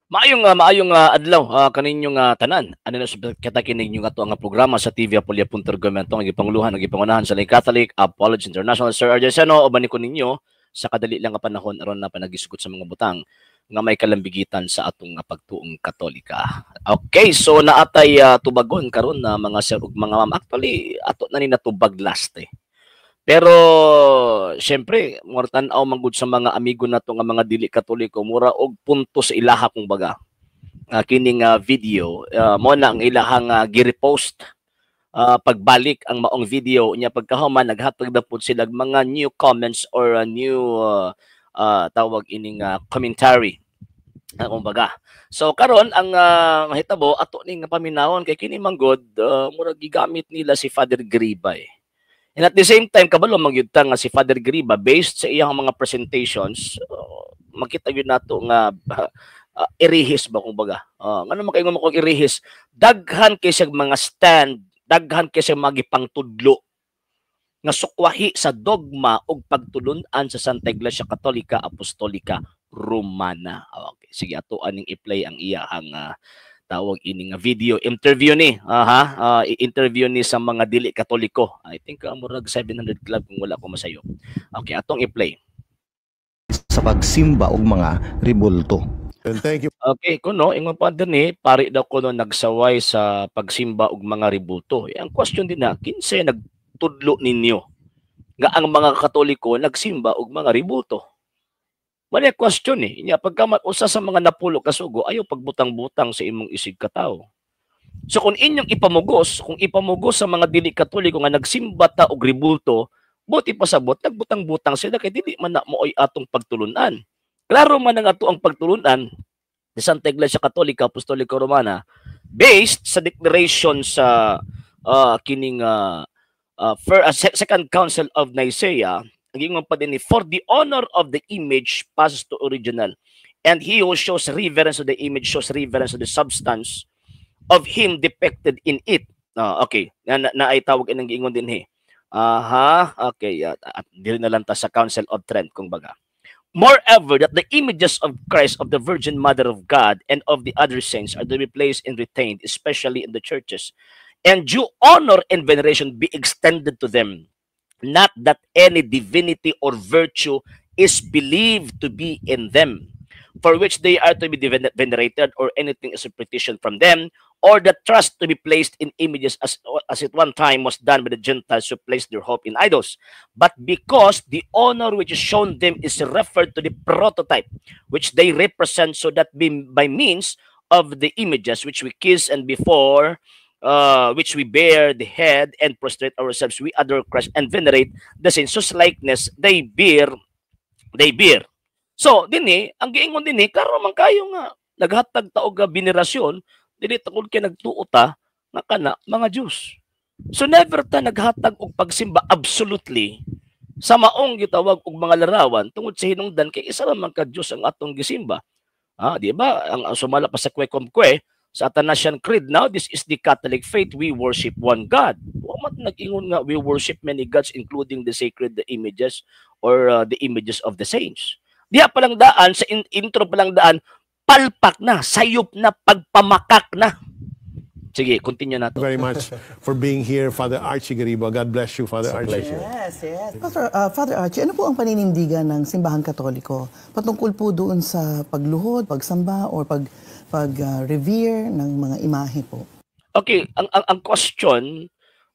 Maayong adlaw kaninyong tanan. Ano na sa kita kining ato ang programa sa TV Apulia Punto Argumento, ang gipanguluhan, ang gipangunahan sa Lay Catholic Apology International. Sir Argenseno, uban ko ninyo sa kadali lang nga panahon aron na panagisgot sa mga butang nga may kalambigitan sa atong pagtuong Katolika. Okay, so naatay tubagon karon na, mga sir ug mga ma'am. Actually, ato na ni natubag last eh. Pero syempre, mura tan-aw man gud sa mga amigo nato nga mga dili Katoliko, mura og punto sa ilaha kung baga. Kining video, mo na ang ilahang gi-repost pagbalik ang maong video niya. Pagkahuman, naghatag na pud sila mga new comments or new tawag ining commentary kumbaga. So karon ang mahitabo, ato ning paminawon kay kini manggod murag gigamit nila si Father Griba eh. And at the same time, kabalo man gyud ta nga si Father Griba, based sa iyang mga presentations, makita gyud nato nga erehis ba kumbaga. Ngano makaingon mo kung erehis? Daghan kay siya mga stand, daghan kay siya mga gipangtudlo nga sukwahi sa dogma ug pagtulun-an sa Santa Iglesia Katolika Apostolika Romana. Okay, sige, ato aning i-play ang iyahang tawag ini nga video interview ni, aha, interview ni sa mga dili Katoliko. I think murag 700 Club kung wala ko masayo. Okay, atong i-play. Sa pagsimba og mga rebulto. And thank you. Okay, kuno ingon pa dinhi, pari daw kuno nagsaway sa pagsimba og mga rebulto. Eh, ang question din na, kinsay nagtudlo ninyo nga ang mga Katoliko nagsimba og mga rebulto? Mali question eh. Inya pagkamat usa sa mga napulo ka sugo, ayaw pagbutang-butang sa imong isig katawo. So kung inyong ipamugos, kung ipamugos sa mga dili Katoliko nga nagsimba ta og rebulto, buti pasabot nagbutang-butang sila kay dili man na mooy atong pagtulunan. Klaro man ang ato ang pagtulunan ni Santa Iglesia Katolika Apostolika Romana based sa declaration sa kining Second Council of Nicaea. Ang ingon pa din ni, "For the honor of the image passes to original, and he who shows reverence to the image shows reverence to the substance of him depicted in it." Okay, na ay tawag inang giingon din he. Aha, okay, at dili na lang ta sa Council of Trent kung baga. "Moreover, that the images of Christ, of the Virgin Mother of God, and of the other saints are to be placed and retained, especially in the churches, and due honor and veneration be extended to them. Not that any divinity or virtue is believed to be in them, for which they are to be venerated, or anything is a petition from them, or the trust to be placed in images as at one time was done by the Gentiles who placed their hope in idols. But because the honor which is shown them is referred to the prototype, which they represent, so that by means of the images which we kiss and before which we bare the head and prostrate ourselves, we adore Christ and venerate the saints whose likeness they bear." So, dinhi, ang giingon dinhi, klaro man kayo nga naghatag ta og venerasyon, dili tungod kay nagtuo ta nga kana mga Diyos. So never ta naghatag og pagsimba absolutely sa maong gitawag og mga larawan tungod sa hinungdan kay isa ra man ka Dios ang atong gisimba. Ah, di ba? Ang sumala pa sa Quae Cum Quae sa Athanasian Creed, "Now this is the Catholic faith, we worship one God." Wa man nag-ingon nga we worship many gods, including the sacred images or the images of the saints. Diha pa lang daan, sa intro pa lang daan, palpak na, sayop na, pagpamakak na. Sige, continue na to. Very much for being here, Father Archie Gariba. God bless you, Father It's a Archie. Pleasure. Yes. Pastor, Father Archie, ano po ang paninindigan ng Simbahang Katoliko patungkol po doon sa pagluhod, pagsamba, or pag revere ng mga imahe po? Okay, ang question,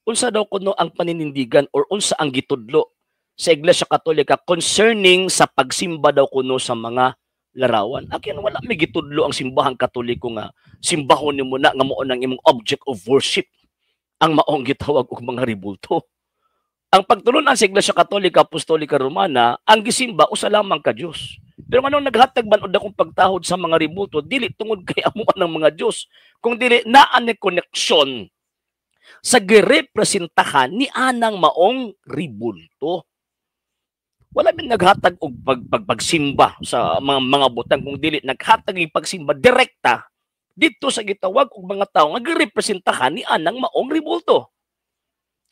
unsa daw kuno ang paninindigan or unsa ang gitudlo sa Iglesia Katolika concerning sa pagsimba daw kuno sa mga larawan? Akin, wala may gitudlo ang Simbahang Katoliko nga simbahon nimo na nga mao nang imong object of worship ang maong gitawag og mga rebulto. Ang pagtulunan sa Iglesia Katolika Apostolika Romana, ang gisimba usa lamang ka Dios. Pero nganong naghatag man og dakong pagtahod sa mga rebulto, dili tungod kay amo ng mga Dios, kung dili naa ni koneksyon sa girepresentahan ni anang maong rebulto. Wala min naghatag og pagsimba sa mga butang kung dili naghatag og pagsimba direkta didto sa gitawag og mga tawo nga girepresentahan ni anang maong rebulto.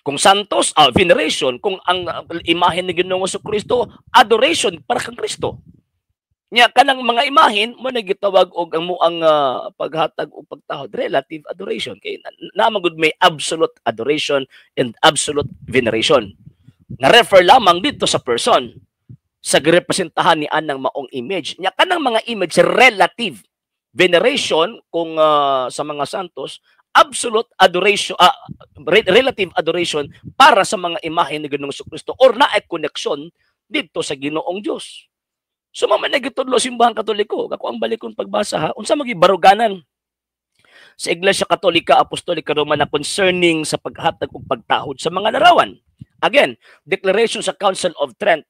Kung santos, veneration, kung ang imahe ni Ginoong Kristo, adoration para kang Kristo. Nya kanang mga imahen mo na gitawag og ang muang paghatag og pagtahod, relative adoration, kay naa man gud may absolute adoration and absolute veneration nga refer lamang dito sa person sa girepresentahan ni anang maong image. Nya kanang mga image, relative veneration kung sa mga santos, absolute adoration, relative adoration para sa mga imahe ni Ginoong Kristo or naay koneksyon dito sa Ginoong Dios. So mao man gitudlo Simbahang Katoliko. Ako ang balikon pagbasa ha. Unsa magi baruganan sa Iglesia Katolika Apostolika Romana concerning sa paghatag og pagtahod sa mga larawan? Again, declaration sa Council of Trent,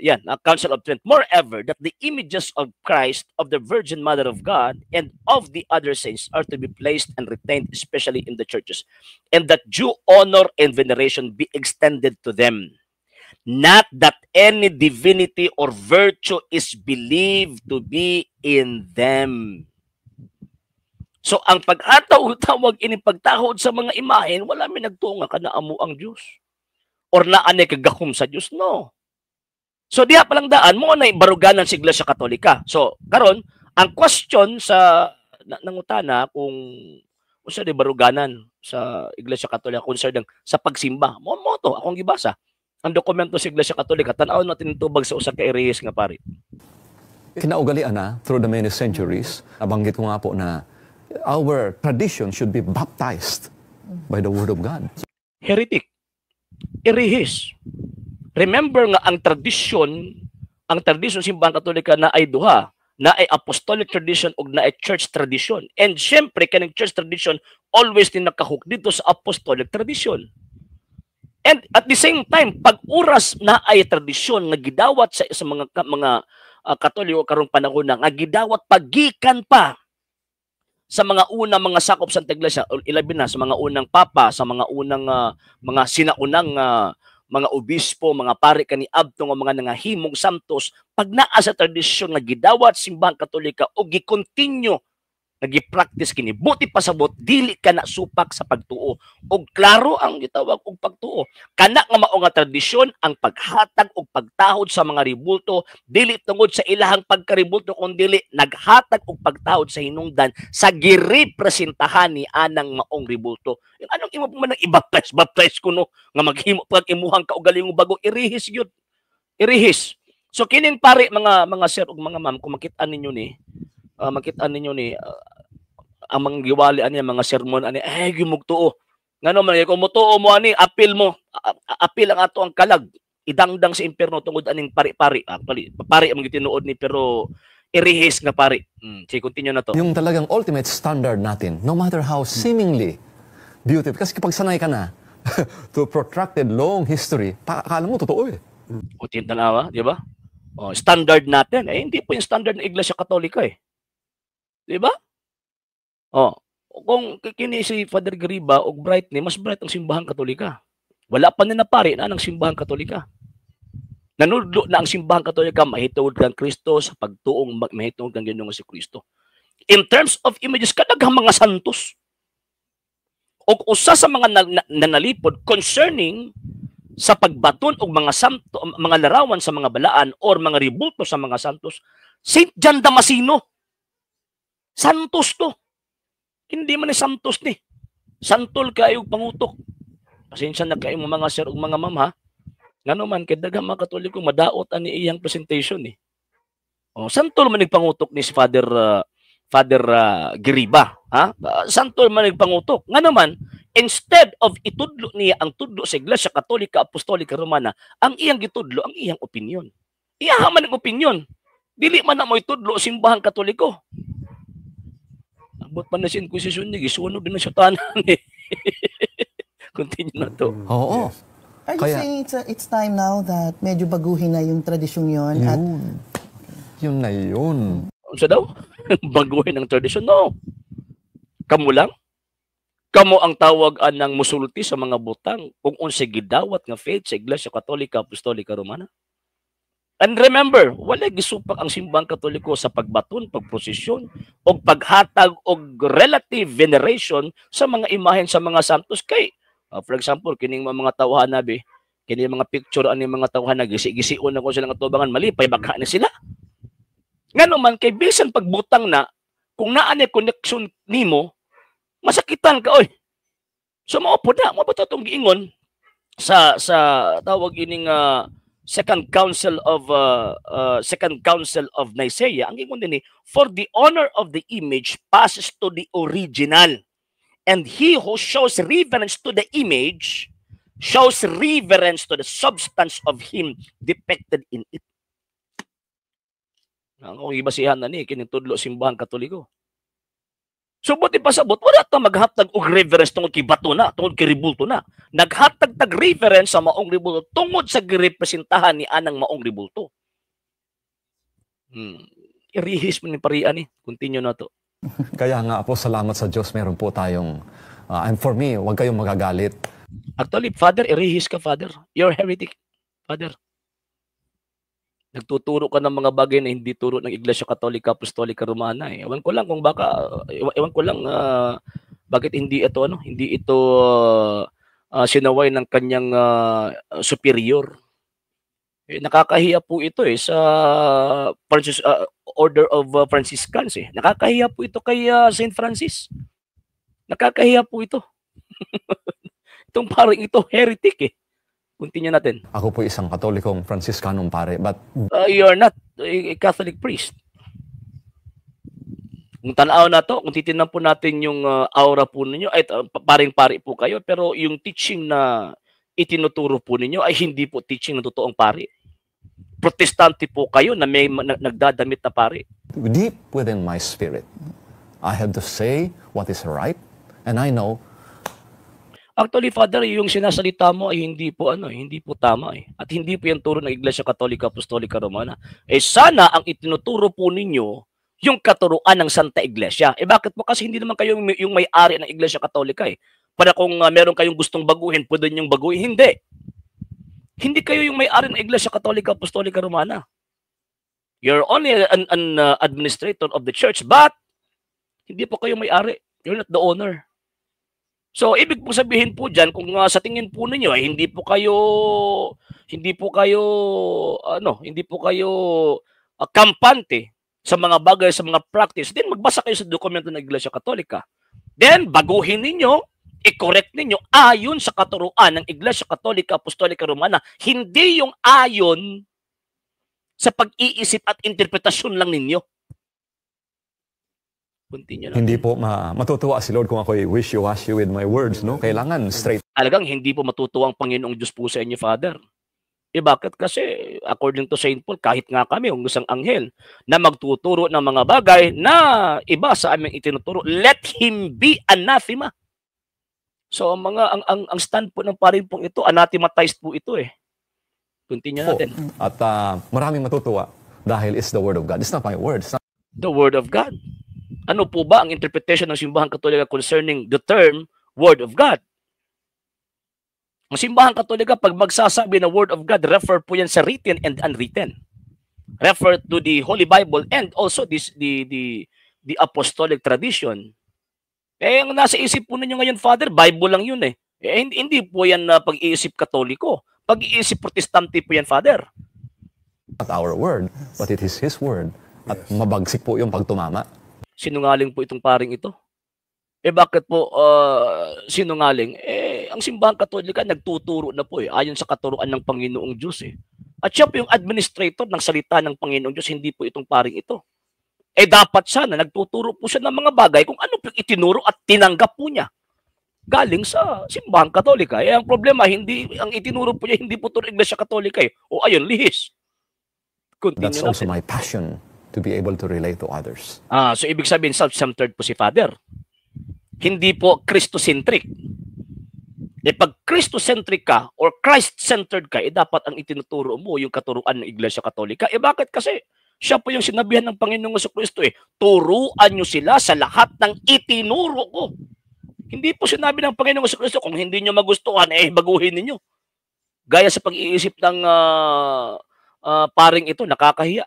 yan, Council of Trent. "Moreover, that the images of Christ, of the Virgin Mother of God, and of the other saints are to be placed and retained, especially in the churches, and that due honor and veneration be extended to them. Not that any divinity or virtue is believed to be in them." So ang pag-ataw tawag ini pagtahod sa mga imahen, wala mi nagtuo nga kana amo ang Dios or naa nay kagahom sa Dios, no. So diha pa lang daan mo na baruganan sa Iglesia Katolika. So karon ang question sa nangutana kung unsa di baruganan sa Iglesia Katolika concerning sa pagsimba. Mo to akong gibasa. Ang dokumento sa Iglesia Katolika, tan-awon natin tubag sa usa ka erehis nga pari. Kinaugalian na through the many centuries, nabanggit ko nga po na our tradition should be baptized by the Word of God. Heretic. Erehis. Remember nga ang tradisyon Simbahan Katolika na ay duha, na ay apostolic tradition ug na ay church tradition. And syempre kaning church tradition always din nakahook dito sa apostolic tradition. And at the same time, pag oras na ay tradisyon nga gidawat sa mga Katoliko karong panahon na nga gidawat pagikan pa sa mga unang mga sakop sa Iglesia, ilabi na sa mga unang papa, sa mga unang mga sinaunang mga obispo, mga pari kaniadto nga mga nangahimong santos, pag naa sa tradisyon nga gidawat Simbahang Katolika o gi-continue nagi-practice kini, buti pasabot dili ka na supak sa pagtuo og klaro ang gitawag og pagtuo. Kana nga mao nga tradisyon, ang paghatag og pagtahod sa mga ribulto, dili tungod sa ilahang pagkaribulto kun dili naghatag og pagtahod sa hinungdan sa girepresentahan ni anang maong ribulto. Yung anong imo pa man ang i-baptize baptize kuno nga maghimo pag imuhang kaugalingong bago, irihis gyud, irihis. So kining pare, mga sir ug mga ma'am, kung makita ninyo ni ang mga giwali ani, mga sermon ani, ay gimugtuo. Ngano man kung mutuo mo ani, apil mo, apil ang ato ang kalag, idangdang sa impierno tungod aning pari-pari. Actually, pari ang gitinuod ni pero irihis nga pari. Sige, continue na to. Yung talagang ultimate standard natin, no matter how seemingly beautiful. Kasi kapag sanay ka na to protracted long history, akala mo totoo eh. O tinawa, di ba? O, standard natin. Eh, hindi po yung standard ng Iglesia Katolika eh. Di ba? Oh, kung kini si Father Gariba og bright ni, mas bright ang Simbahang Katolika. Wala pa ni na pari na ang Simbahang Katolika. Nanudlo na ang Simbahang Katolika mahitungod kang Kristo sa pagtuong mahitungod kang Ginoong si Kristo. In terms of images, kadaghang mga santos. Og usa sa mga nanalipod concerning sa pagbaton og mga santo, mga larawan sa mga balaan or mga ribulto sa mga santos, Saint John Damasceno. Santos to. Hindi man ni santos ni. Santol kayo pangutok. Pasensya na kayo mga sir ug mga ma'am ha. Ngano man kay daghang mga Katoliko madaot ani iyang presentation eh. Oh, santol man pangutok ni si Father Giriba, ha? Santol man pangutok. Ngano man instead of itudlo niya ang tudlo sa Iglesia Katolika Apostolika Romana, ang iyang gitudlo ang iyang opinion. Iya man ang opinion. Dili man na mo itudlo Simbahang Katoliko. Abot pa na sa Inquisition niya, gisunog din na siya tanan eh. Continue na to. Oo. Are you saying it's time now that medyo baguhin na yung tradisyong yon at Yun. Yun na yun. Unsa daw? Baguhin ang tradisyon? No. Kamu lang? Kamo ang tawag anang musulti sa mga butang kung unsay gidawat nga faith sa Iglesia Katolika Apostolika Romana. And remember, wala gisupak ang Simbahang Katoliko sa pagbaton, pagprosesyon, o paghatag og relative veneration sa mga imahen sa mga santos kay for example, kining mga tawhan nabi, Kini mga picture ani mga tawhan, nagisi-gision ako silang atubangan, malipay bagha ni sila. Ngano man kay bisan pagbutang na, kung naa ni connection nimo, masakitan ka oy. So mao po na, mao ba itong giingon sa tawag ining Second Council of Nicaea? Ang ingon dinhi, "For the honor of the image passes to the original, and he who shows reverence to the image shows reverence to the substance of him depicted in it." Ang akong gibasihan na ni kining tudlo Simbahan Katoliko. So buot ipasabot, wala ta maghatag og reverence tungod kay bato na, tungod kay rebulto na. Naghatag tag reverence sa maong rebulto tungod sa girepresentahan ni anang maong rebulto. Irihis mo ni parian ni. Continue na to. Kaya nga po, salamat sa Diyos, meron po tayong, and for me, huwag kayong magagalit. Actually, Father, irihis ka, Father. You're heretic, Father. Nagtuturo ka ng mga bagay na hindi turo ng Iglesia Katolika Apostolika Romana eh. Ewan ko lang kung baka ewan ko lang bakit hindi ito ano, hindi ito sinaway ng kanyang superior. Eh, nakakahiya po ito eh sa Francis Order of Franciscans eh. Nakakahiya po ito kay Saint Francis. Nakakahiya po ito. Itong parang ito, heretic eh. Continue natin. Ako po isang Katolikong Franciscanong pare, but You're not a Catholic priest. Kung tanaw na to, kung titingnan po natin yung aura po ninyo, ay paring-pari po kayo, pero yung teaching na itinuturo po ninyo ay hindi po teaching ng totoong pari. Protestante po kayo na may nagdadamit na pari. Deep within my spirit, I have to say what is right, and I know Actually, Father, yung sinasalita mo ay hindi po ano, hindi po tama eh. At hindi po yung turo ng Iglesia Katolika Apostolika Romana. Eh sana ang itinuturo po ninyo yung katuruan ng Santa Iglesia. Eh bakit po? Kasi hindi naman kayo yung may-ari ng Iglesia Katolika eh. Para kung meron kayong gustong baguhin, pwede niyong baguhin. Hindi. Hindi kayo yung may-ari ng Iglesia Katolika Apostolika Romana. You're only an administrator of the church, but hindi po kayo may-ari. You're not the owner. So, ibig po sabihin po diyan, kung sa tingin po ninyo ay hindi po kayo ano, hindi po kayo kampante sa mga bagay, sa mga practice, then magbasa kayo sa dokumento ng Iglesia Katolika. Then baguhin ninyo, i-correct ninyo ayon sa katuruan ng Iglesia Katolika Apostolika Romana, hindi yung ayon sa pag-iisip at interpretasyon lang ninyo. Continue natin. Hindi po matutuwa si Lord kung ako'y wishy-washy with my words, no? Kailangan straight Talagang hindi po matutuwa ang Panginoong Diyos po sa inyo, Father. Eh bakit kasi, according to St. Paul, kahit nga kami, yung isang anghel, na magtuturo ng mga bagay na iba sa aming itinuturo, let him be anathema. So, ang stand po ng parin pong ito, anathematized po ito eh. Continue po. Natin. At maraming matutuwa dahil it's the Word of God. It's not my word. It's not The Word of God. Ano po ba ang interpretation ng Simbahan Katolika concerning the term Word of God? Ang Simbahan Katolika, pag magsasabi na Word of God, refer po yan sa written and unwritten. Refer to the Holy Bible and also this the apostolic tradition. Eh, ang nasa isip po ninyo ngayon, Father, Bible lang yun eh. Eh, hindi po yan na pag-iisip Katoliko. Pag-iisip Protestante po yan, Father. Our word, but it is His word. At mabagsik po yung pagtumama. Sinungaling po itong paring ito. Eh bakit po sinungaling? Eh, ang Simbahan Katolika nagtuturo na po eh, ayon sa katuruan ng Panginoong Diyos eh. At siya po yung administrator ng salita ng Panginoong Diyos, hindi po itong paring ito. Eh dapat sana nagtuturo po siya ng mga bagay kung ano po yung itinuro at tinanggap po niya galing sa Simbahan Katolika. Eh ang problema, hindi ang itinuro po niya hindi po turo Iglesia Katolika eh. O ayun, lihis. Continue That's also natin. My passion to be able to relate to others. Ah, so ibig sabihin, self-centered po si Father. Hindi po Christocentric. Eh pag Christocentric ka or Christ-centered ka, eh dapat ang itinuturo mo yung katuruan ng Iglesia Katolika. Eh bakit kasi? Siya po yung sinabihan ng Panginoong Kristo eh, "Turuan nyo sila sa lahat ng itinuro ko." Hindi po sinabi ng Panginoong Kristo, "Kung hindi nyo magustuhan, eh baguhin ninyo." Gaya sa pag-iisip ng paring ito, nakakahiya.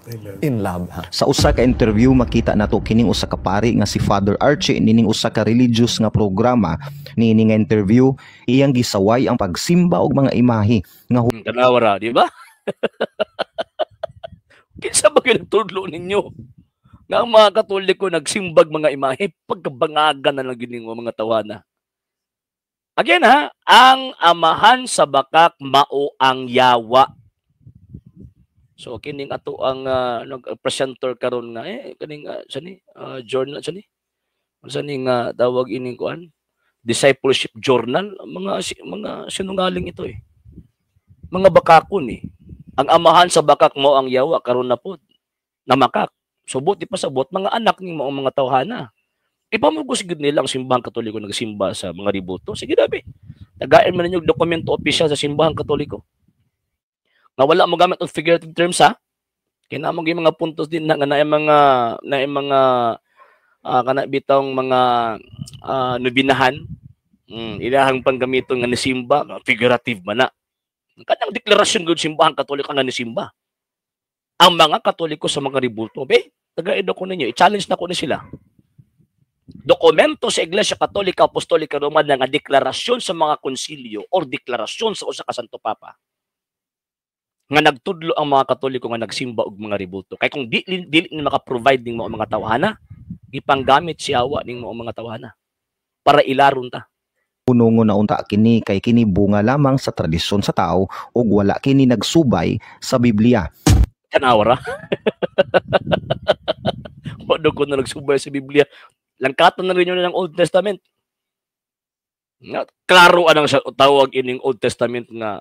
Amen. In love. Ha? Sa usa ka interview, makita nato kining usa ka pari nga si Father Archie nining usa ka religious nga programa. Niini nga interview, iyang gisaway ang pagsimba og mga imahe nga Tanawa ra, di ba? Kinsa ba gyud nagtudlo ninyo? Nga ang mga Katoliko nagsimbag mga imahe, pagkabangagan na lang gyud ninyo mga tawana. Again ha, ang amahan sa bakak mao ang yawa. So kining ato ang nag-presenter karon nga eh kaning sani journal sani. Unsa ni nga tawag ining kuan? Discipleship Journal, mga sinungaling ito eh. Mga bakakon eh. Ang amahan sa bakak mao ang yawa karon na pod. Namakak. Subot di pasabot mga anak ning mao mga tawhana. Ipamugos gid nila ang Simbahang Katoliko nagsimba sa mga rebulto. Sige dabi. Tagain man ninyo og dokumento opisyal sa Simbahang Katoliko. Nga wala mo gamit og figurative terms ha. Kay naa mo gyud mga puntos din na nga naay mga kana bitawng mga nobinahan. Ilahang panggamiton nga nisimba, figurative man na. Kanang deklarasyon gud Simbahang Katoliko nga nisimba ang mga Katoliko sa mga rebulto. Be, tagaid ko ninyo, i-challenge na ko ni sila. Dokumento sa Iglesia Katolika Apostolika Romana nga deklarasyon sa mga konsilyo or deklarasyon sa usa ka Santo Papa nga nagtudlo ang mga Katoliko nga nagsimba og mga rebulto. Kay kung di dili ni maka-provide ning mga tawhana, gipanggamit si awa ning mga tawhana para ilaron ta. Hunongon na unta kini kay kini bunga lamang sa tradisyon sa tao ug wala kini nagsubay sa Biblia. Tanawa ra. Wa daw ko na nagsubay sa Biblia. Langkaton na rin yun ng Old Testament. Nga, klaro anang sa tawag ining Old Testament nga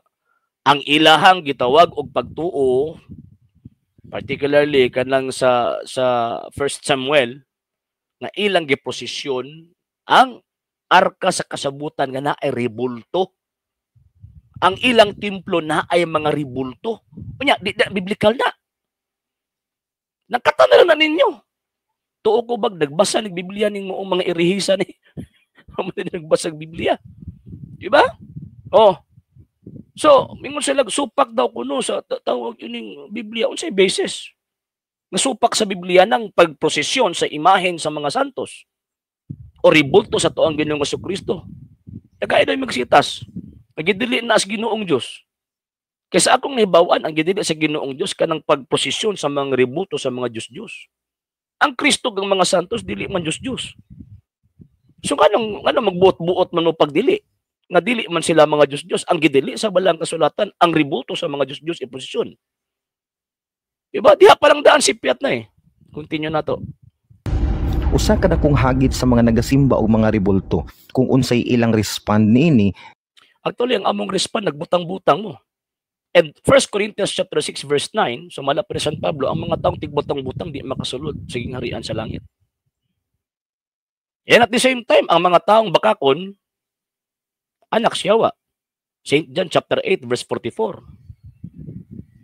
ang ilahang gitawag og pagtuo, particularly kanang sa First Samuel nga ilang giprosesyon ang arka sa kasabutan nga naay rebulto. Ang ilang templo naay mga rebulto. Unya, di na biblical na. Nakatanaw na ninyo. Tuo ko bag nagbasa ng Biblia ning moong mga irihisa ni. Mo nagbasa ng Biblia. Di ba? Oh. So, mingon sila supak daw kuno sa tawag ining Biblia, unsay basis? Nasupak sa Biblia ng pagprosesyon sa imahen sa mga santos o rebulto sa tuang Ginoong Kristo. Nagkaya daw magsitas. Nagidili na sa Ginoong Diyos. Kaysa akong nahibawan, ang gidili sa Ginoong Diyos kanang pagprosesyon sa mga rebulto sa mga Diyos-Diyos. Ang Kristo ng mga santos dili man Diyos-Diyos. So kanong magbuot-buot man mo pagdili? Nga dili man sila mga Diyos-Diyos. Ang gidili sa balang kasulatan, ang rebulto sa mga Diyos-Diyos e posisyon. Diba? Diha pa lang daan si Piat na eh. Continue na to. Usa ka dakong hagit sa mga nagasimba og mga rebulto kung unsay ilang respond niini. Actually, ang among respond, nagbutang-butang mo. And 1 Corinthians chapter 6 verse 9, sumala pa ni San Pablo, ang mga taong tigbutang-butang di makasulod sa gingharian sa langit. And at the same time, ang mga taong bakakon, anak siyawa. St. John chapter 8 verse 44.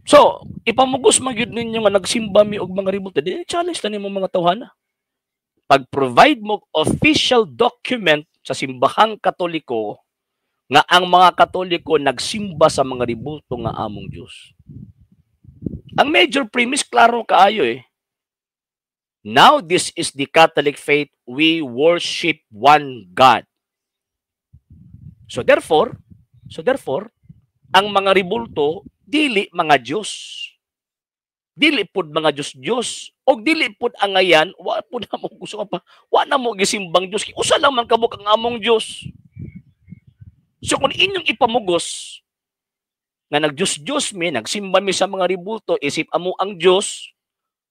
So, ipamugos man gyud ninyo nga nagsimba mi og mga rebulto, di challenge na nimo mga tawhana. Pag-provide mo official document sa Simbahang Katoliko nga ang mga Katoliko nagsimba sa mga rebulto nga among Diyos. Ang major premise, klaro kaayo eh. Now this is the Catholic faith, we worship one God. So therefore, ang mga rebulto dili mga Diyos. Dili pud mga Diyos-Diyos og dili pud angayan, wa pud na mo gusto ka pa, wa na mo gisimbang Diyos. Usa lang man kabuk ang among Diyos. So kung inyong ipamugos nga nag-Diyos-Diyos mi, nagsimba mi sa mga rebulto, isip amo ang Diyos,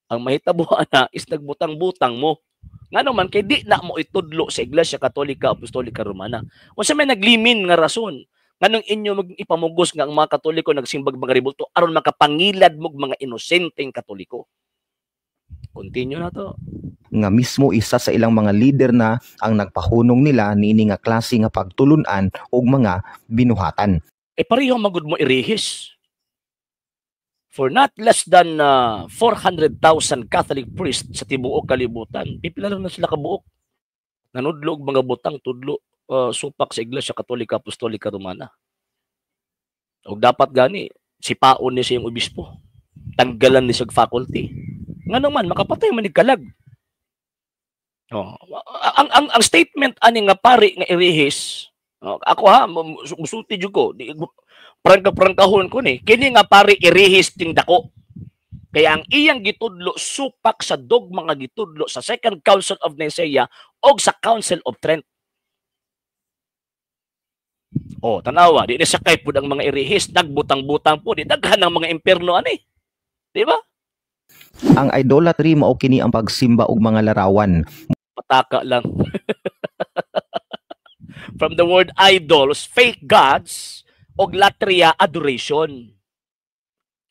ang mahitabo ana is nagbutang-butang mo. Ngano man kay di na mo itudlo sa Iglesia Katolika Apostolika Romana. Unsa may naglimin nga rason nganong inyo mag ipamugos nga ang mga Katoliko nagsimbag mga rebulto aron makapangilad mo mga inosenteng Katoliko? Continue na to. Nga mismo isa sa ilang mga leader na ang nagpahunong nila niini nga klase nga pagtulun-an og mga binuhatan. Eh pareho magud mo irihis. For not less than 400,000 Catholic priests sa tibuok kalibutan, pipila lang na sila kabuok. Nanudlo og mga butang tudlo supak sa Iglesia Katolika Apostolika Romana. Og dapat gani sipaon ni siyang obispo. Tanggalan ni siya faculty. Ngano man makapatay man ni kalag. Oh, ang statement ani nga pari nga irihis, oh, ako ha, musulti jud ko. Di, prangka-prangkahon ko ni. Kini nga pari irihis ting dako. Kaya ang iyang gitudlo supak sa dogma nga gitudlo sa Second Council of Nicaea og sa Council of Trent. Oh, tanawa, di ni sakay pud ang mga irihis, nagbutang-butang po, di daghan ang mga impierno ani. Di ba? Ang idolatry mao kini ang pagsimba og mga larawan. Pataka lang. From the word idols, fake gods, og latria, adoration.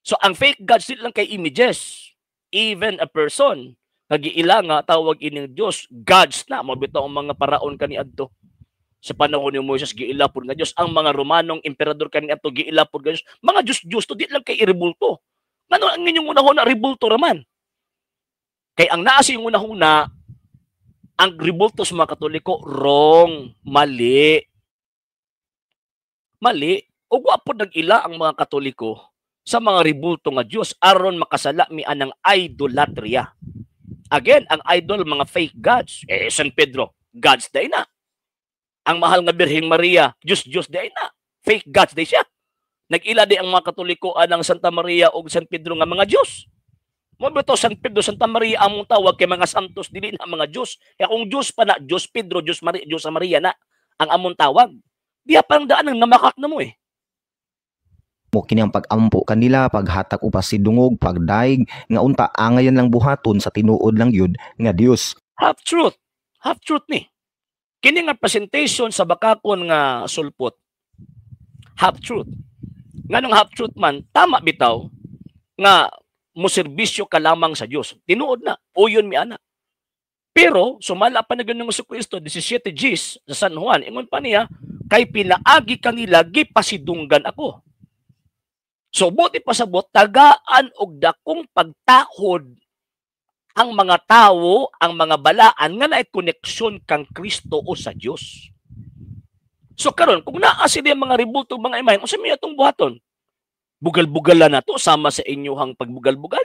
So ang fake gods dili lang kay images, even a person nagiila nga tawag ining Dios, gods na mo bitaw ang mga paraon kaniadto. Sa panahon ni Moises, giila pud nga Dios. Ang mga Romanong emperador kaniadto, giila pud nga Dios. Mga Dios-Dios to, di lang kay iribulto. Ngano ang inyong unahuna ribulto raman? Kay ang naa sa inyong unahuna, ang ribulto sa mga Katoliko, wrong, mali. Mali. Ug wa pod nag-ila ang mga Katoliko sa mga ribulto nga Dios aron makasala mi anang idolatria. Again, ang idol, mga fake gods. Eh, San Pedro, gods day na. Ang mahal nga Birheng Maria, Diyos Diyos day na. Fake gods day siya. Nag-ila di ang mga Katoliko anang Santa Maria o San Pedro nga mga Diyos. Mo to San Pedro, Santa Maria among tawag kay mga santos, dili na mga Diyos. Kaya kung Diyos pa na, Diyos Pedro, Diyos Maria, Diyos sa Maria na ang among tawag. Diya parang daan ang namakak na mo eh. Mo kini ang pag-ampo kanila, paghatag og pasidungog, pagdaig nga unta angayan lang buhaton sa tinuod lang yud nga Dios. Half truth. Half truth ni. Kini nga presentation sa bakakon nga sulpot. Half truth. Nganong half truth man, tama bitaw nga moserbisyo ka lamang sa Dios. Tinuod na, uyon mi ana. Pero sumala pa na Ginoong Kristo 17 Gs sa San Juan, ingon pa niya, kay pinaagi kanila gipasidunggan ako. So buti pasabot, tagaan og dakong pagtahod ang mga tawo, ang mga balaan nga naay koneksyon kang Kristo o sa Dios. So karon kung naa sila yung mga rebulto, mga imahen, unsa may atong buhaton? Bugal-bugalan na to sama sa inyuhang pagbugal-bugal.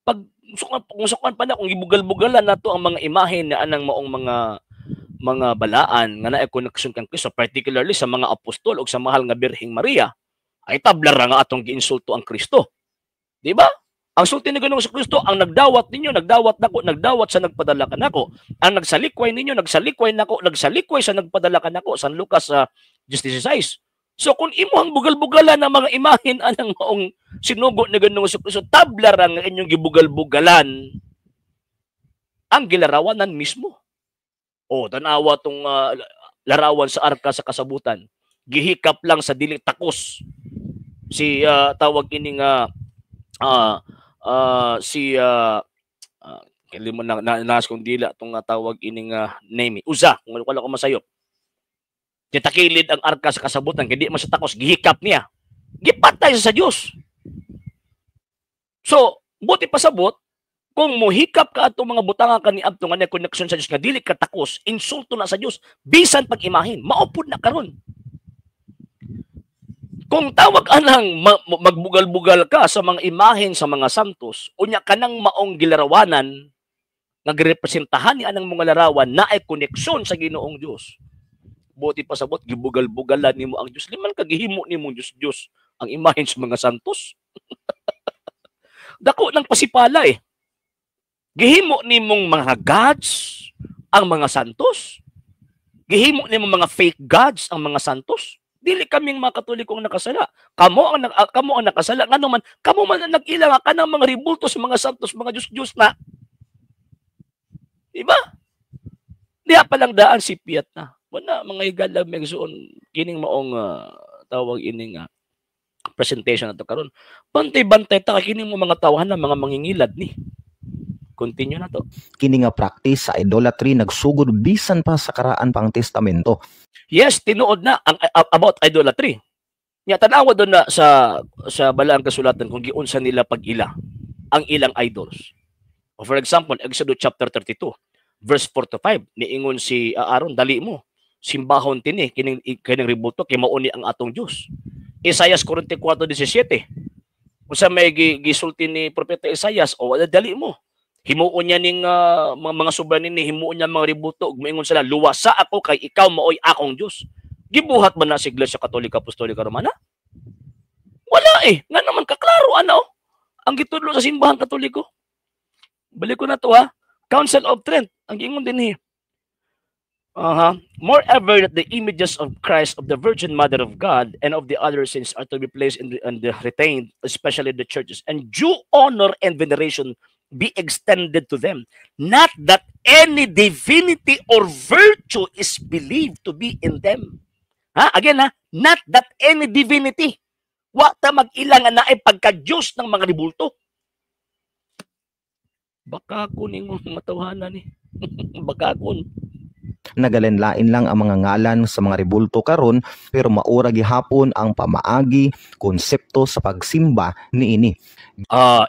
Pag kung pa na kung gibugal-bugalan nato ang mga imahen na anang maong mga balaan nga naay koneksyon kang Kristo, particularly sa mga apostol o sa mahal nga Birheng Maria, ay tabla ra nga atong giinsulto ang Kristo. Di ba? Ang sulti ni Ginoong Kristo, ang nagdawat ninyo, nagdawat nako, nagdawat sa nagpadala kanako. Ang nagsalikway ninyo, nagsalikway nako, nagsalikway sa nagpadala kanako. San Lucas 16. So kung imuhang bugal-bugalan ang mga imahen anang maong sinugo ni Ginoong Kristo, tabla ra nga inyong gibugal-bugalan ang gilarawanan mismo. O tanawa tong larawan sa arka sa kasabutan. Gihikap lang sa dili takos si tawag ining si mo na, na, naas kong dila tong tawag ining name Uza, kung wala ko masayop. Titakilid ang arka sa kasabutan kay di man sa takos, gihikap niya. Gipatay siya sa Dios. So, buti pasabot, kung mohikap ka atong mga butanga kaniadto nga naay connection sa Dios nga dili ka takos, insulto na sa Dios bisan pag-imahin, maupod na karon. Kung tawag anang magbugal-bugal ka sa mga imahen sa mga santos, unya kanang maong gilarawanan nga girepresentahan ni anang mga larawan na ay koneksyon sa Ginoong Dios. Buti pasabot, gibugal-bugalan nimo ang Dios. Liman ka gihimo nimo Dios Dios ang imahen sa mga santos. Dako ng pasipala eh. Gihimo nimong mga gods ang mga santos. Gihimo nimong mga fake gods ang mga santos. Dili kaming mga Katoliko ang nakasala. Kamo ang nakasala. Ngano man, kamo man ang nag-ila nga kanang mga ribulto sa mga santos, mga Diyos-Diyos na. Diba? Diha pa lang daan si Piat na. Wala mga higala megsuon kining maong tawag ining presentation na to karon. Bantay-bantay ta kini mo mga tawhan na mga mangingilad ni. Continue na to. Kini nga practice sa idolatry nagsugod bisan pa sa karaan pang testamento. Yes, tinuod na ang about idolatry. Nya tan-awa doon na sa balaang kasulatan kung giunsa nila pag-ila ang ilang idols. O for example, Exodus chapter 32, verse 4 to 5, niingon si Aaron, dali mo, simbahon tini kining kining rebulto kay mao ni ang atong Dios. Isaias 44:17. Unsa may gisulti ni Propeta Isaias, o dali mo. Himuon niya ning mga sobra nini, himuon niya mga rebulto ug moingon sila, "Luwasa ako kay ikaw maoy akong Dios." Gibuhat ba na sa Iglesia Katolika Apostolika Romana? Wala eh. Nga naman kaklaro ana oh. Ang gitudlo sa Simbahang Katoliko. Balik ko na to ha. Council of Trent, ang giingon din eh. Moreover, that the images of Christ, of the Virgin Mother of God, and of the other saints are to be placed in the, and the retained, especially the churches, and due honor and veneration be extended to them. Not that any divinity or virtue is believed to be in them. Ha? Again ha, not that any divinity. Wa ta mag-ila nga naay pagka-Diyos ng mga ribulto. Baka kuning mga tawhana ni. Baka kun. Nagalinlain lang ang mga ngalan sa mga rebulto karon, pero maura gihapon ang pamaagi, konsepto sa pagsimba niini.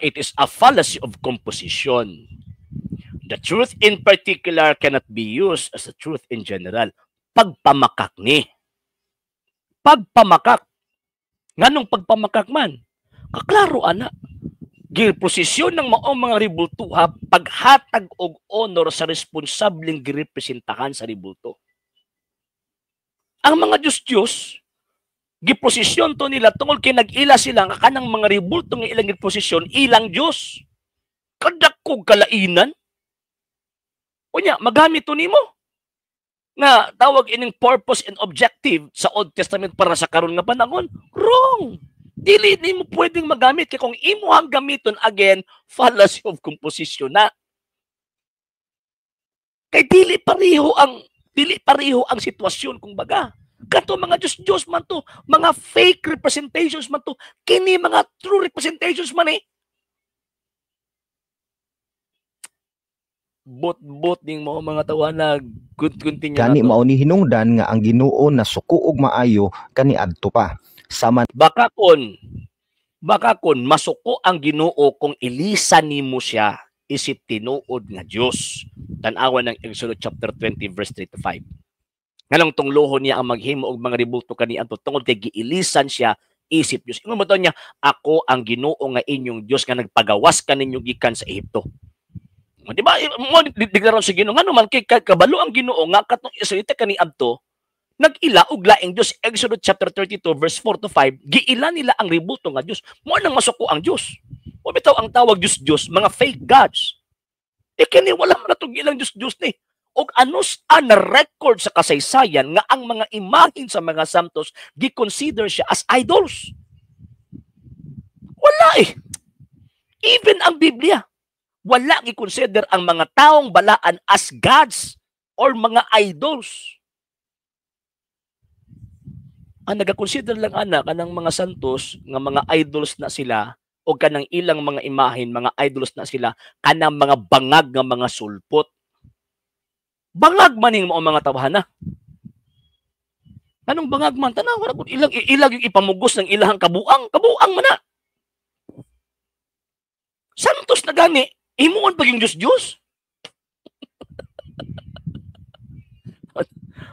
It is a fallacy of composition. The truth in particular cannot be used as a truth in general. Pagpamakak ni. Pagpamakak. Nganong pagpamakak man? Kaklaro ana. Giposisyon ng maong mga rebultuha paghatag og honor sa responsableng girepresentahan sa rebulto. Ang mga Diyos-Diyos, giposisyon to nila tungod kay nag-ila sila nga kanang mga rebulto nga ilang giposisyon ilang Diyos. Kadakog kalainan. Unya, magamit to nimo nga tawag ining purpose and objective sa Old Testament para sa karon nga panahon. Wrong. Dili nimo pwedeng magamit kay kung imo ang gamiton, again, fallacy of composition na. Kay dili pareho ang sitwasyon kung baga. Kato mga Diyos-Diyos man to, mga fake representations man to, kini mga true representations man eh. Bot-bot ning mo mga tawana, good continue Gani na to. Mao ni hinungdan nga ang Ginoo nasuko og maayo kaniadto pa. Sama Baka kon masuko ang Ginoo kung ilisa nimo siya isip tinuod nga Dios. Tan-awan ng Exodus chapter 20 verse 3 to 5. Nganong tunglohon niya ang maghimo og mga rebulto kaniadto? Tungod kay giilisan siya isip Dios. Ingon mo niya, "Ako ang Ginoo nga inyong Dios nga nagpagawas kaninyo gikan sa Ehipto." O, di ba? Mo deklaron sa Ginoo, ngano man kay kabalo ang Ginoo nga katong Israelita kaniadto nag-ila og laing Dios. Exodus chapter 32 verse 4 to 5, giila nila ang rebulto nga Dios. Mo nang masuko ang Dios. O bitaw ang tawag Dios Dios, mga fake gods. E kini wala man natong ilang Dios Dios ni. Og anos a na record sa kasaysayan nga ang mga imahin sa mga santos gi-consider siya as idols? Wala eh. Even ang Biblia, wala gi-consider ang mga taong balaan as gods or mga idols. Ang nagakonsider lang ana kanang mga santos nga mga idols na sila o kanang ilang mga imahin, mga idols na sila, kanang mga bangag nga mga sulpot. Bangag maning mo ang mga tawhana. Anong bangag man? Tanaw, wala kung ilang, ilag yung ipamugos ng ilahang kabuang. Kabuang man na. Santos na gani, himuon pag yung Diyos-Diyos.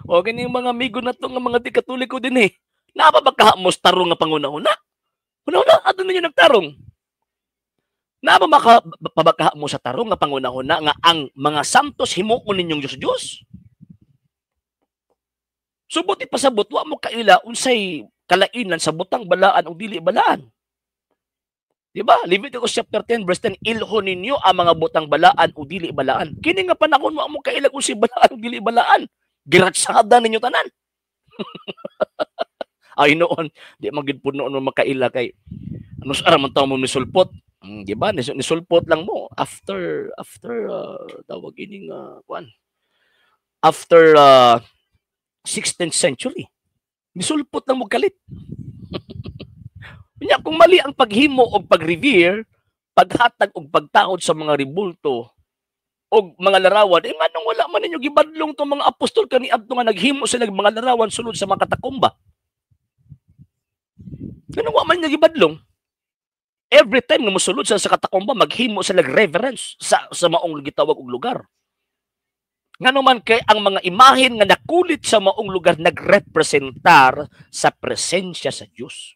O gani yung mga amigo na to nga mga di katoliko din eh. Napabagkahamos tarong nga panguna-una. Una-una, ato ninyo nagtarong. Napabagkahamos sa tarong nga panguna-una nga ang mga santos himuon ninyong Diyos-Diyos. Subot ipasabot, wa mo kaila unsay kalainan sa butang balaan o dili balaan. Diba? Leviticus chapter 10 verse 10, ilho ninyo ang mga butang balaan o dili balaan. Kini nga panahon wa mo kaila unsay balaan o dili balaan. Giratsada ninyo tanan. Ay noon, di man gid puno no makaila kay ano sa man tawo mo nisulpot. Di ba? Nisulpot lang mo after after tawag ining kuan. After 16th century. Nisulpot lang mo kalit. Unya kung mali ang paghimo og pag-revere, paghatag og pagtaod sa mga rebulto og mga larawan, eh manong wala man ninyo gibadlong tong mga apostol kaniadto nga naghimo sila mga larawan sulod sa mga katakumba? Ganun wa man ninyo gibadlong. Every time nga mosulod sila sa katakumba, maghimo sila reverence sa maong gitawag og lugar. Ngano man kay ang mga imahen nga nakulit sa maong lugar nagrepresentar sa presensya sa Dios.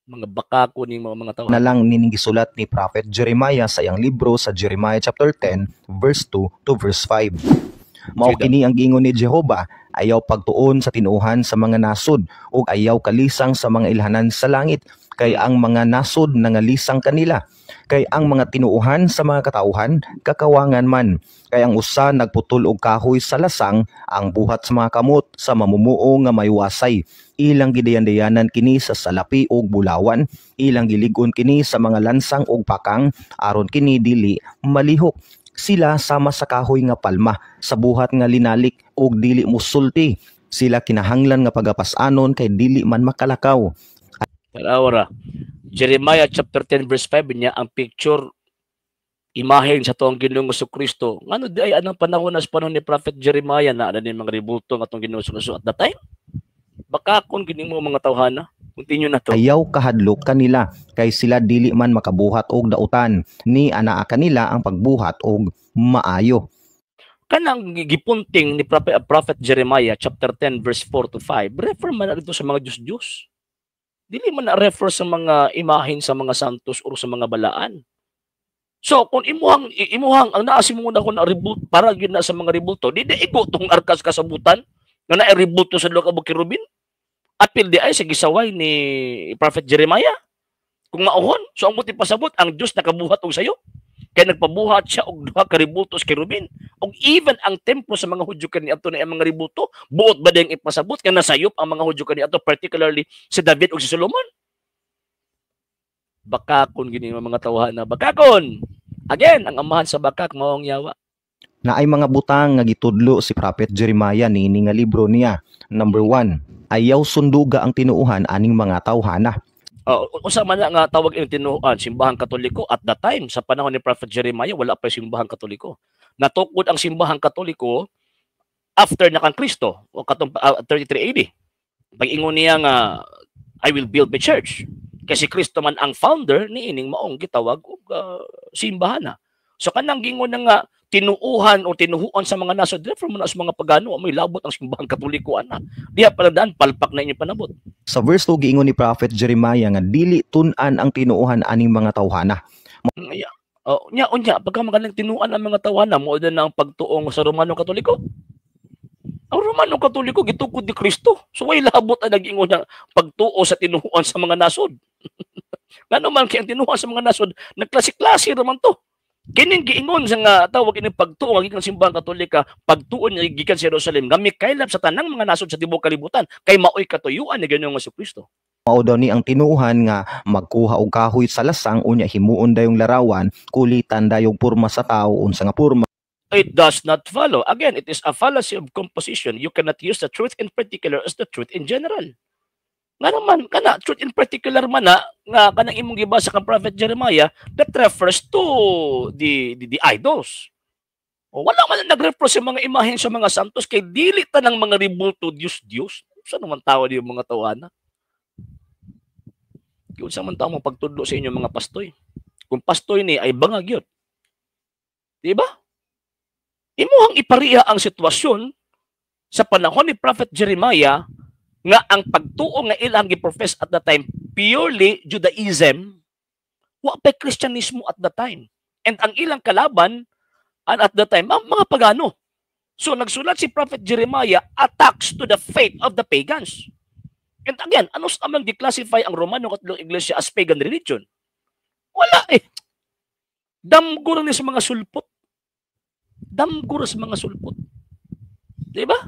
Mga bakako ning mga tao. Na lang nining gisulat ni Prophet Jeremiah sa iyang libro sa Jeremiah chapter 10 verse 2 to verse 5. Mao Sige. kini ang giingon ni Jehova: ayaw pagtuon sa tinuohan sa mga nasod ug ayaw kalisang sa mga ilhanan sa langit, kay ang mga nasod nangalisang kanila, kay ang mga tinuohan sa mga katawhan kakawangan man. Kay ang usa nagputol og kahoy sa lasang, ang buhat sa mga kamot sa mamumuo nga may wasay. Ilang gidayan-dayanan kini sa salapi ug bulawan, ilang gilig-on kini sa mga lansang ug pakang, aron kini dili malihok. Sila sama sa kahoy nga palma sa buhat nga linalik ug dili musulti. Sila kinahanglan nga pagapas-anon kay dili man makalakaw. Tanawa ra. Jeremiah chapter 10 verse 5 niya ang picture, imahen sa atong Ginoong Kristo. Ngano di ay anang panahon na sa panahon ni Prophet Jeremiah na ana ni mga rebulto nga atong Ginoong Kristo at that time? Baka kung gini mo mga tawhana, continue na to. Ayaw kahadlok kanila kay sila dili man makabuhat og dautan, ni anaa kanila ang pagbuhat og maayo. Kanang gipunting ni Prophet Jeremiah chapter 10 verse 4 to 5, refer man na dito sa mga Diyos-Diyos. Dili man na refer sa mga imahen sa mga santos or sa mga balaan. So kung imuhang ang naa si mo na kung na rebult para gyud na sa mga rebulto, di di igo tong arkas kasabutan nga na rebulto sa duha ka kerubin. Apil di ay sa gisaway ni Prophet Jeremiah. Kung mauhon, so ang buti pasabot ang Dios nakabuhat og sayo. Kay nagpabuhat siya og duha ka rebulto sa kerubin. Og even ang templo sa mga Hudyo kaniadto na ang mga rebulto, buot ba diyang ipasabot nga nasayop ang mga Hudyo kaniadto, particularly si David ug si Solomon? Bakakon gini mga tawhan na bakakon. Again, ang amahan sa bakak mao ang yawa. Na ay mga butang nga gitudlo si Prophet Jeremiah niini nga libro niya. Number 1, ayaw sunduga ang tinuohan aning mga tawhana. Oh, usa man na nga tawag ini tinuohan, Simbahang Katoliko. At that time, sa panahon ni Prophet Jeremiah, wala pa yung Simbahang Katoliko. Natukod ang Simbahang Katoliko after na kang Kristo o katong 33 AD. Pag-ingon niya nga "I will build my church." Kasi Kristo man ang founder ni ining maong gitawag og simbahan na. So kanang gingon na nga tinuuhan o tinuhuan sa mga nasod, refer mo na sa mga pagano, may labot ang Simbahang Katoliko ana. Diha pala daan palpak na inyong panabot. Sa verse 2, giingon ni Prophet Jeremiah nga dili tun-an ang tinuohan aning mga tawhana. Ya. Oh, nya unya pagka magaling tinuan ang mga tawhana mo na ang pagtuong sa Romano Katoliko. Ang Romano Katoliko gitukod ni Kristo. So way labot ang nag-ingon nga pagtuo sa tinuhuan sa mga nasod. Ngano man kay ang tinuhuan sa mga nasod nagklase-klase raman to. Kining giingon sa nga tawag ini pagtuo nga gikan Simbahang Katolika, pagtuo niya gikan sa Jerusalem nga mikaylap sa tanang mga nasod sa tibuok kalibutan kay maoy katuyuan ni Ginoong Kristo. Mao daw ni ang tinuohan nga magkuha og kahoy sa lasang, unya himuon dayong larawan, kulitan dayong porma sa tao, unsa nga porma. It does not follow. Again, it is a fallacy of composition. You cannot use the truth in particular as the truth in general. Nga naman, kana, truth in particular man na, nga kanang imong gibasa kang Prophet Jeremiah, that refers to the idols. O, wala man na nag-refer sa mga imahen sa mga santos kay dili ta ng mga rebulto Diyos Diyos. Saan naman tao di yung mga tawana? Yun sa man tao mo pagtudlo sa inyong mga pastoy. Kung pastoy ni ay bangag yun. Di ba? Imuhang ipariha ang sitwasyon sa panahon ni Prophet Jeremiah nga ang pagtuo nga ilang gi-profess at the time purely Judaism, wa pa Kristyanismo at the time. And ang ilang kalaban and at the time ang mga pagano. So nagsulat si Prophet Jeremiah attacks to the faith of the pagans. And again, ano sa amang declassify ang Romano Catholic Iglesia as pagan religion? Wala eh. Damgo ni sa mga sulpot. Damgo ra sa mga sulpot. Di ba?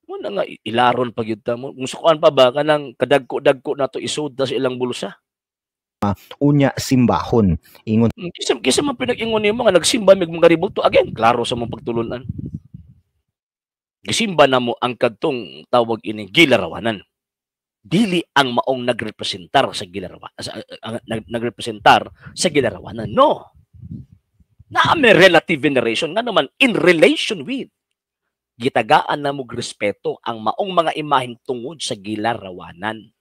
Muna nga ilaron pag yun ta mo. Kung sukuan pa ba kanang kadagko-dagko na to isod ta sa ilang bulsa. Unya simbahon. Ingon Kisa man pinag-ingon nimo nga nagsimba mig mga rebulto, again, klaro sa mong pagtulunan. Gisimba na mo ang kadtong tawag ini gilarawanan. Dili ang maong nagrepresentar sa gilarawan sa, nagrepresentar sa gilarawanan. No. Naa may relative veneration nga naman in relation with gitagaan na mo respeto ang maong mga imahen tungod sa gilarawanan.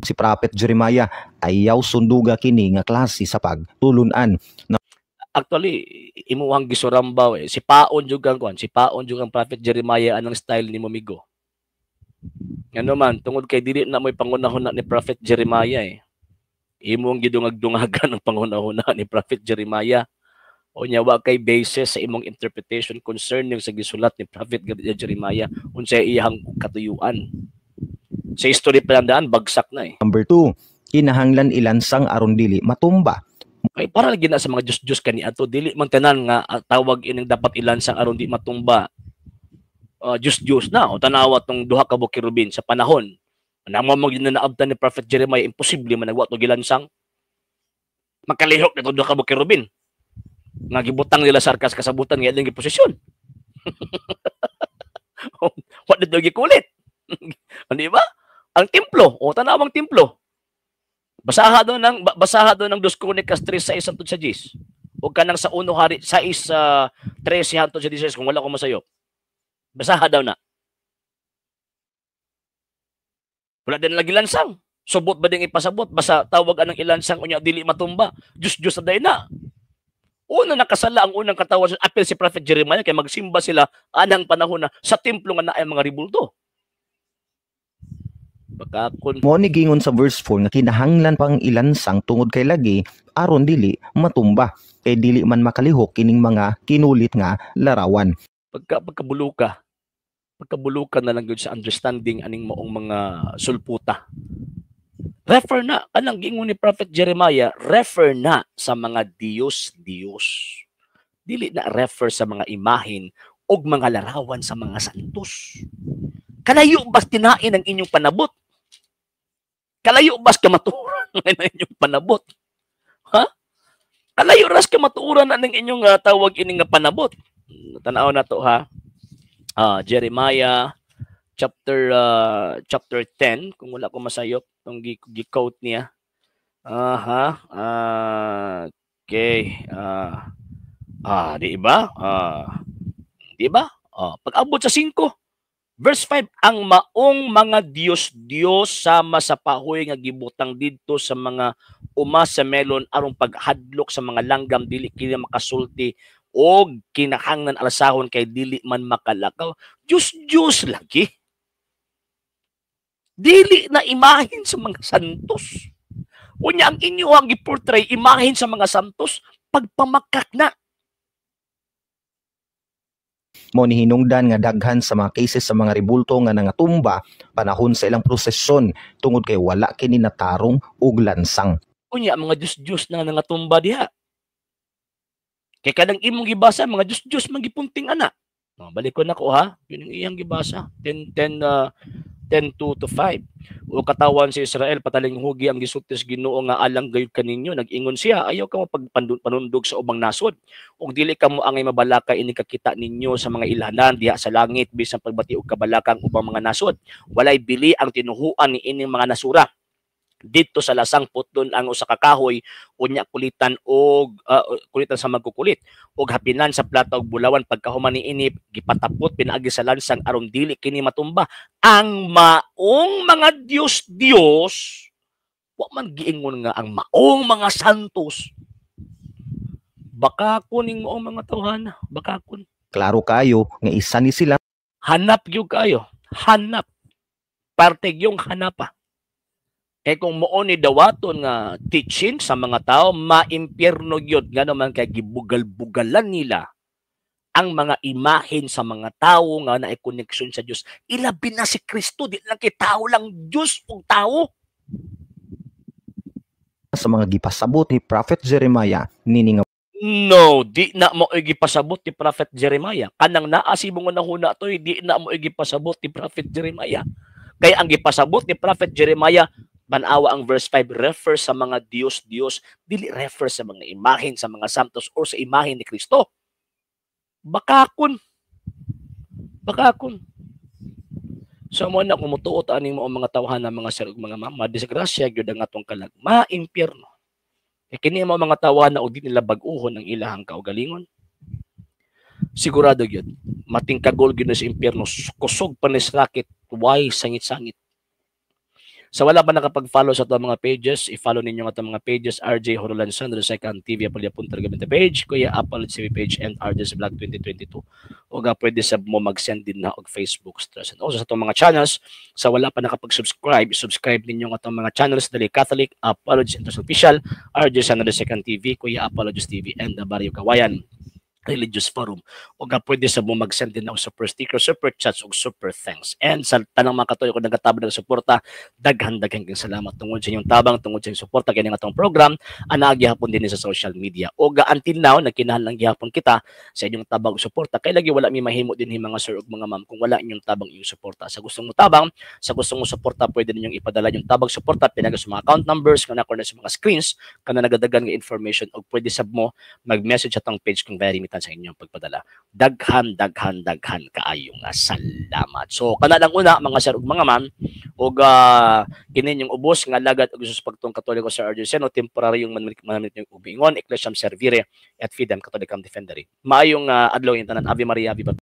Si Prophet Jeremiah, ayaw sunduga kini nga klase sa pagtulunan. Actually, imuhang gisurambaw eh. Si Paon jud ang kuan, si Paon jud ang Prophet Jeremiah anang style ni Momigo. Ngano man, tungod kay dili na mo'y pangunahuna ni Prophet Jeremiah eh. Imong gidungag-dungagan ang pangunahuna ni Prophet Jeremiah. O nya wa kay basis sa imong interpretation concerning sa gisulat ni Prophet Jeremiah unsay iyang katuyuan. Sa history pa lang daan, bagsak na eh. Number 2, kinahanglan ilansang aron dili matumba. Kay para lagi na sa mga Diyos-Diyos kani ato, dili man tanan nga tawag ining dapat ilansang aron di matumba. Diyos-Diyos na o tanawa tong duha ka kerubin sa panahon. Namo mo gyud na naabtan ni Prophet Jeremiah, imposible man nagwa to gilansang. Makalihok nito duha ka kerubin. Nga gibutang nila sa arkas kasabutan nga ilang giposisyon. Wa dito gikulit. Di ba? Ang templo, o tanawang templo. Basaha do ng Dos Kronikas 3:6 hangtod sa 10. O kanang sa 1 Hari 6 13 hangtod sa 16 kung wala ko masayop. Basaha daw na. Wala din lagi lansang. Subot ba ding ipasabot? Basta tawag anang ilansang unya dili matumba. Diyos Diyos na na. Una nakasala ang unang katawan sa apel si Prophet Jeremiah kay magsimba sila anang panahon na sa templo nga naay mga ribulto. Baka kun Mo ni gingon sa verse 4 nga kinahanglan pang ilansang tungod kay lagi aron dili matumba kay dili man makalihok kining mga kinulit nga larawan. Pagkabuluka na lang gyud sa understanding aning maong mga sulputa. Refer na kanang giingon ni Prophet Jeremiah, refer na sa mga Diyos-Diyos. Dili na refer sa mga imahin og mga larawan sa mga santos. Kalayo bas tinain ang inyong panabot? Kalayo bas kamatuoran ang inyong panabot? Ha? Kalayo ras kamatuoran ang inyong tawag ining nga panabot? Tanaw na to ha. Jeremiah chapter chapter 10 kung wala ko masayop tong gi-quote niya. Aha. Okay. Di ba? Di ba? Pag-abot sa 5, verse 5, ang maong mga Diyos-Diyos sama sa pahoy nga gibutang didto sa mga uma sa melon aron paghadlok sa mga langgam dili kini makasulti og kinahanglan alsahon kay dili man makalakaw. Diyos-Diyos lagi. Dili na imahin sa mga santos. Unya ang inyo ang giportray imahin sa mga santos pagpamakak na. Mo ni hinungdan nga daghan sa mga cases sa mga ribulto nga nangatumba panahon sa ilang prosesyon tungod kay wala kini natarong og lansang. Unya mga Diyos-Diyos na nangatumba diha. Kay kanang imong gibasa mga Diyos-Diyos man gipunting ana. No, balik ko nako ha. Yun ang iyang gibasa. 10 10 10:2 to 5. O katawan sa Israel patalinghugi ang gisulti sa Ginoo nga alang gayud kaninyo. Nag-ingon siya, ayaw ka mo pagpanundog sa ubang nasod ug dili kamo angay mabalaka ini kakita ninyo sa mga ilhanan diha sa langit bisan pagbati og kabalakang ubang mga nasod. Walay bili ang tinuhuan ni ining mga nasura. Dito sa lasang putlon ang usa ka kahoy unya kulitan og kulitan sa magkukulit og hapinan sa plata og bulawan. Pagkahuman niini gipatapot pinaagi sa lansang aron dili kini matumba. Ang maong mga Diyos-Diyos, wa man giingon nga ang maong mga santos. Baka kuning maong mga tawhana, baka kun. Klaro kayo nga isa ni sila Hanap gyud kayo, hanap. Parte yung hanapa. Kay kung mao ni dawaton nga teaching sa mga tao, maimpyerno gyud ngano man kay gibugal-bugalan nila ang mga imahen sa mga tawo nga naay koneksyon sa Dios. Ilabi na si Kristo, di lang kay tao lang, Dios ug tao. Sa mga gipasabot ni Prophet Jeremiah nining No, di na mo gipasabot ni Prophet Jeremiah. Kanang naa si mong nahuna toy, di na mo gipasabot ni Prophet Jeremiah. Kay ang gipasabot ni Prophet Jeremiah, banawa ang verse 5, refer sa mga Diyos-Diyos, dili refer sa mga imahen sa mga santos or sa imahen ni Kristo. Bakakon. Bakakon. So mo na kung mutuot aning mo mga tawhan ng mga sir ug mga mama, disgrasya gyud ang atong kalag, maimpyerno. Kay kini mo mga tawhan na og di nila bag-uhon ang ilahang kaugalingon. Sigurado gyud, matingkagol gyud na sa impyerno, kusog pa ni racket, way sangit-sangit. Sa wala pa nakapag-follow sa atong mga pages, i-follow ninyo ang atong mga pages: RJ Horolan Sandro Second TV Apolya Punta page, Kuya Apple TV page, and RJ's Vlog 2022. O ga pwede sab mo mag-send din na og Facebook stress. And also sa atong mga channels, sa wala pa nakapag-subscribe, subscribe ninyo ang atong mga channels dali: Catholic Apologies International Official, RJ Sandro Second TV, Kuya Apologies TV, and the Barrio Kawayan Religious Forum. O ga pwede sa mo mag-send din og super sticker, super chats ug super thanks. And sa tanang mga Katoliko nagatabang, nagsuporta, daghan daghan kayong salamat tungod sa inyong tabang, tungod sa inyong suporta kini atong program anaagi gihapon din sa social media. O ga until now nagkinahanglan gihapon kita sa inyong tabang ug suporta kay lagi wala mi mahimo dinhi, mga sir ug mga ma'am, kung wala inyong tabang, inyong suporta. Sa gustong mo tabang, sa gustong mo suporta, pwede ninyong ipadala yung tabang, suporta pinaagi sa mga account numbers nga nako na sa mga screens kana nagadagan nga information, og pwede sab mo mag-message atong page kung very remittance sa inyong pagpadala. Daghan, daghan, daghan kaayo nga salamat. So kana lang una, mga sir ug mga ma'am, ug kini yung ubos nga alagad og Jesus pagtuong Katoliko sa RJ Seno, temporary yung manamit yung ubiingon, Ecclesiam Servire et Fidem Catholicam Defendere. Maayong adlaw tanan. Ave Maria, Viva.